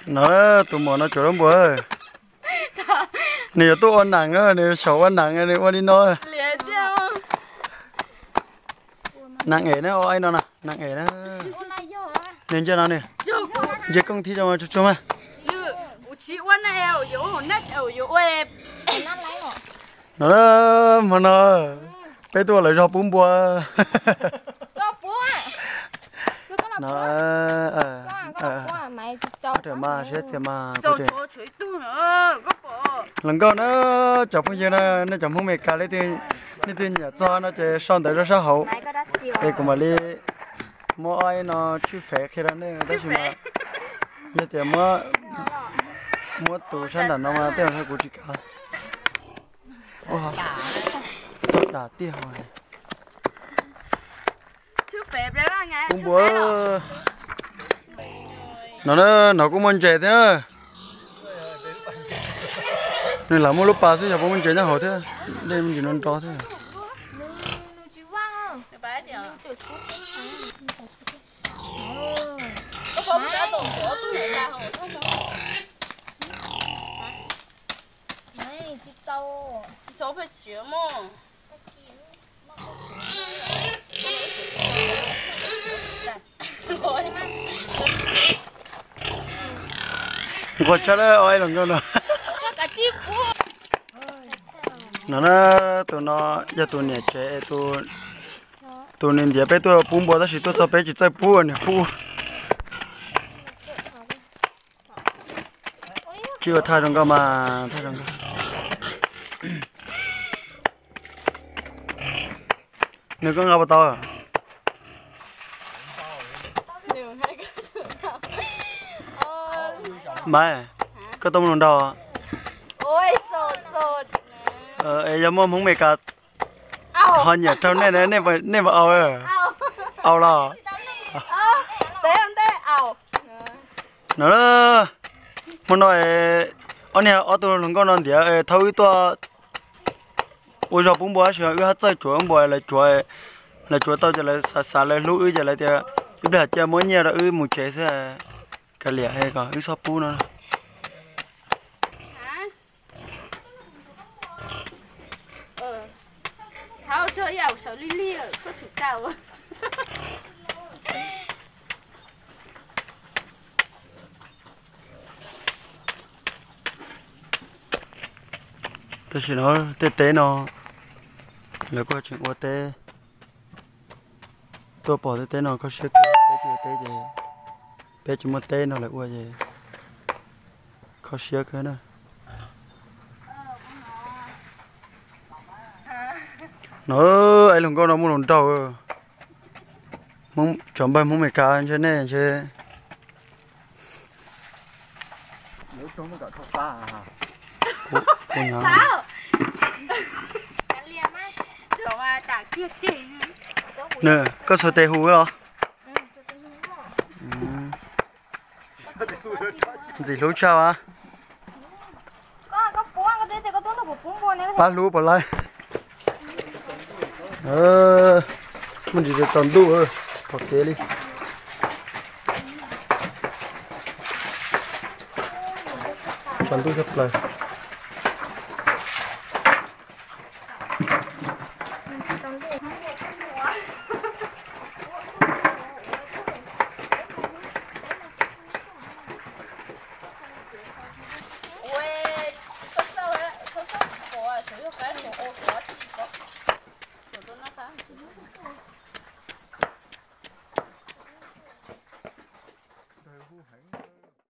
No, tus muam no tsuas lub npua. Nws yuav tuaj ua neem na, nws xyaum ua neem nws ua li no. Neem es na, ua no na, neem es na. Nws ntsia no nws, ntsia kooj thi zoo tsuag tsuag mas. No, hmo no peb tuaj lawv zog pub npua. No, mas siab txias mas kuv tseem hluas nkauj na, cov phooj ywg na, nej cov Hmoob Meskas leej twg nyiam txog no ces sau ntawv rau sab hauv, es kuv mam li muab ob no tshwj fev qhia rau nej tab sis mas yog tias muab tus sab nram no mas tej zaum kuv tsis kav. Ua, tau dam tiag. Pub npua. No na, no kuj muaj ntses thiab na. Nws lam muaj lub pas xwb, yog puas muaj ntses nyob hauv thiab, dej me ntsis no nrov thiab. Nquag tshaj lawm, ua ib los nkauj no. No na, tus no yog tus niam tsev, tus nws ntiav peb tuaj pub npua tab sis tuaj txog peb tsis txawj pub, nws pub. Tsis ua thaj zoo nkauj mas thaj zoo nkauj. Nws koj nqa puas tau? Maiv, koj tau mus nrog? Es yog muaj Hmoob Meskas ho nyiam raug nej, nej puas au? Au los? No, hmo no ob niag ob tug hluas nkauj no ntiav thaum wb tuaj ua zog pub npua tab sis wb haj txawj tsuav npua, lawv tsuav tau ces lawv xav xav lawv hlub wb ces lawv tias ib pliag cia muab nyiaj rau wb mus tsev xwb, kav liam kom wb txhob pub no. Tam sim no tej teb no lawv kuj tseem ua teb. Tuaj pom tej teb no kho siab kawg, peb tsis ua teb ces peb tsis muaj teb no lawv ua ces kho siab kawg na. No, ib hluas nkauj no muaj hluas nraug, tsov npawg Hmoob Meskas ntshe nej ntshe. Nws, koj xuas tes hu los? Ntxim hlub tshaj as. Pab hlub puas laib. Muaj ntsis tsaus ntuj, pom kev li. Tsaus ntuj tshaj plaws.